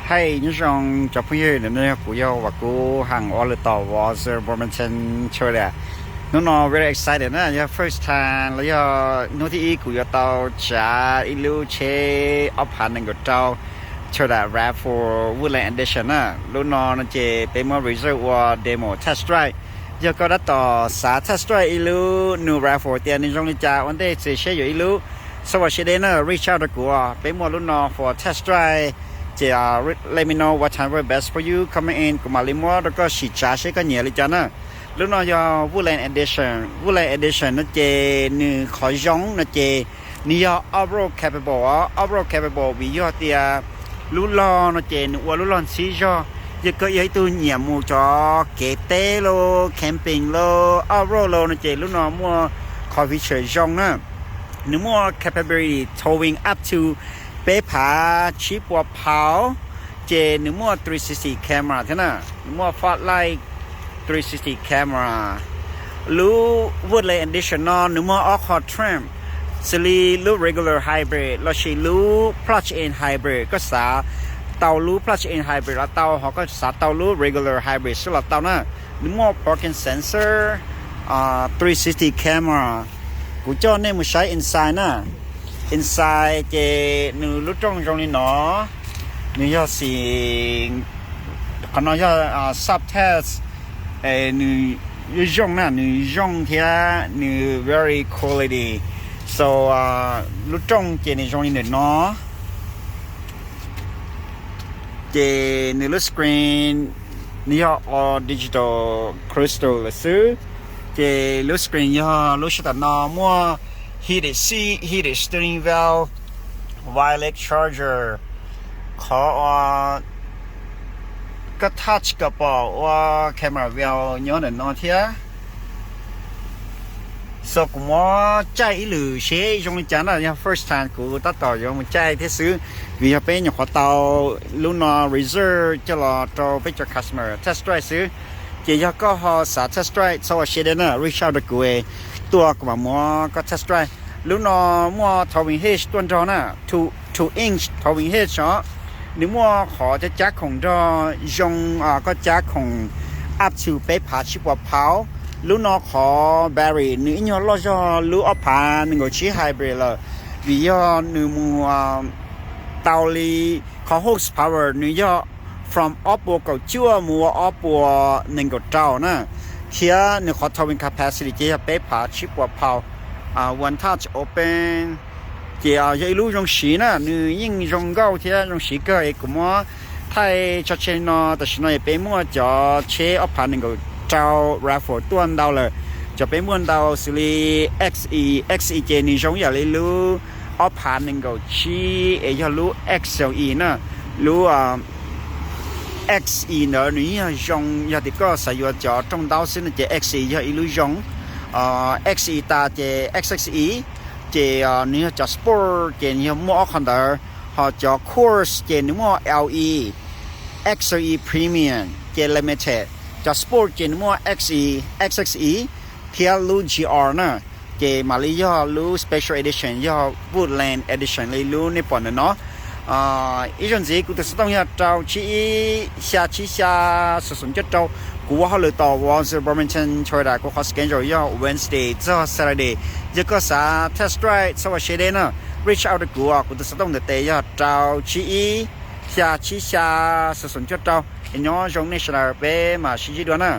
Hais nyob zoo cov phooj ywg, ntawm no yog kuv, yog Vam Kub Ham ua lwm tom Wazoo Brompton Toyota. Hnub no very excited na, yog first time los yog hnub thib ib kuv yuav tau tsav ib lub tsheb ob phav nees nkaum rau Toyota rav four Woodland Edition na. Lub no no ces peb muab reserve ua demo test drive. Yog koj tab tom xav test drive ib lub new rav four tias nws zoo li cas, ua ntej txiav seb yuav ib lub, txhob ua siab deb na, reach out rau kuv, peb muaj lub no for test drive. Ces let me know what time work best for you, come in, kuv mam li muab rau koj sim tsav seb koj nyiam li cas na. Lub no yog Woodland Edition. Woodland Edition no ces nws qhov zoo no ces nws yog off-road capable os, off-road capable vim yog tias lub log no ces nws ua lub log ntxhib zog. Yog koj yog ib tug nyiam mus cov kev teb los camping los off-road los no ces lub no muaj qhov feature zoo na. Nws muaj capability towing up to peb phav tsib puas pound, ces nws muaj three sixty camera thiab na. Nws muaj fog light, three sixty camera. Lub Woodland Edition no nws muaj ob qho trim, xws li lub regular hybrid lossis lub plug-in hybrid. Koj xav tau lub plug-in hybrid los tau, ho koj xav tau lub regular hybrid xwb los tau na. Nws muaj parking sensor, three sixty camera. Kuv coj nej mus saib inside na. Inside ces nws lub rooj zoo li no. Nws yog xim, qhov no yog subtest, nws zoo na, nws zoo thiab nws very quality. So lub rooj ces nws zoo li ntawm no. Ces nws lub screen nws yog all digital crystal lawm xwb. Ces lub screen yog lub sab tom no muaj heated seat, heated steering wheel, wireless charger, qhov uas koj touch kom pom ua camera view nyob ntawm no thiab. So kuv muab caij ib lwm seb zoo li cas na, yog first time kuv tab tom yuav mus caij thiab xwb, vim yog peb nyuam qhuav tau lub no reserve coj los rau peb cov customer test drive xwb. Ces yog koj ho xav test drive txhob ua siab deb na, reach out rau kuv, tuaj kuv mam muab koj test drive. Lub no muaj towing hitch tuaj nrog na, two inch towing hitch os. Nws muaj qhov cab cab khoom nrog zoo, koj cab khoom up to peb phav tsib puas pound. Lub no qhov battery nws ib nyuag loj zog lub ob phav nees nkaum tsib hybrid lawm, vim yog nws mus tau li qhov horsepower nws yog from ob puas kaum cuaj mus ua ob puas nees nkaum rau na, thiab nws qhov towing capacity ces yog peb phav tsib puas pound. One touch open, ces yog ib lub zoo siv na, nws yeej zoo nkauj thiab zoo siv kawg. Es kuv muab thaij tso tseg no, tam sim no es peb muaj cov tsheb ob phav nees nkaum rau rav four tuaj ntau lawm. Cov peb muaj ntau xws li X E, X E ces nws zoo ib yam li lub ob phav nees nkaum tsib es yog lub X E na. Lub X E ntawd nws yeej yog zoo, yog tias koj xav yuav cov rooj ntaub xwb no ces X E yog ib lub zoo. X E tas ces X X E, ces nws yog cov sport ces nws yog muaj ob qho ntawd, ho cov course ces nws muaj L E, X L E premium ces limited, cov sport ces nws muaj X E, X X E thiab lub G R na. Ces mam li yog lub special edition yog Woodland edition li lub nej pom ntawm no. Ib zaug ntxiv kuv tus xov tooj yog rau tsib ib xya tsib xya xoom xoom cuaj rau. Kuv ua hauj lwm tom Wazoo Brompton Toyota, kuv qhov schedule yog Wednesday txog Saturday. Yog koj xav test drive txhob ua siab deb na, reach out rau kuv, kuv tus xov tooj ntawm tes yog rau tsib ib xya tsib xya xoom xoom cuaj rau. Es nyob zoo nej sawv daws, peb mam sib ntsib dua na.